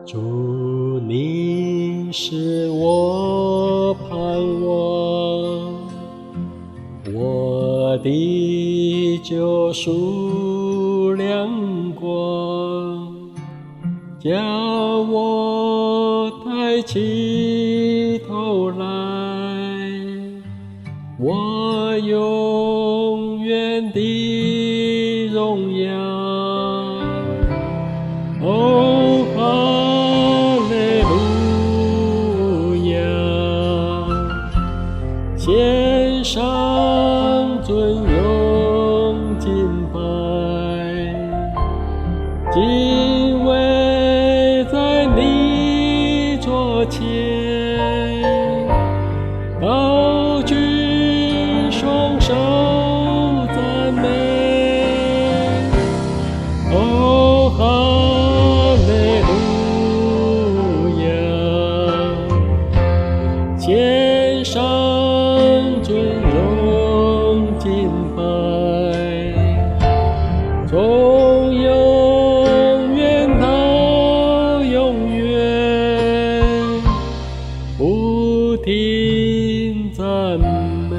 主，你是我盼望，我的救贖亮光，叫我抬起頭來，我永遠的榮耀。哦，哈利路亞，獻上尊榮敬拜，敬畏在你座前，高舉雙手讚美。哦，哈利路亞，獻上尊榮敬拜，從永遠到永遠，不停讚美。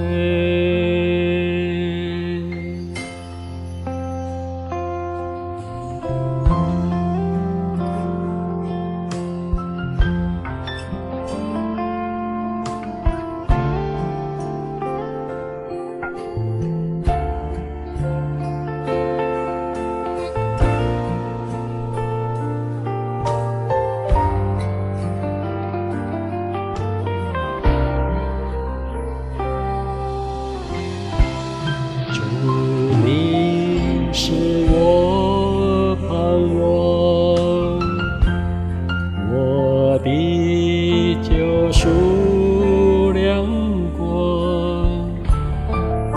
主，你是我盼望，我的救贖亮光，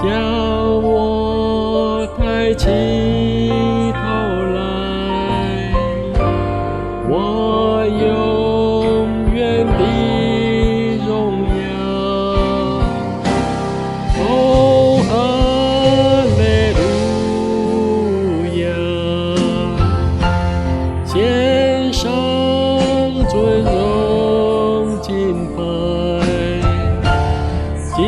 叫我抬起頭來，我永遠的榮耀。哦，哈利路亞，獻上尊榮敬拜，敬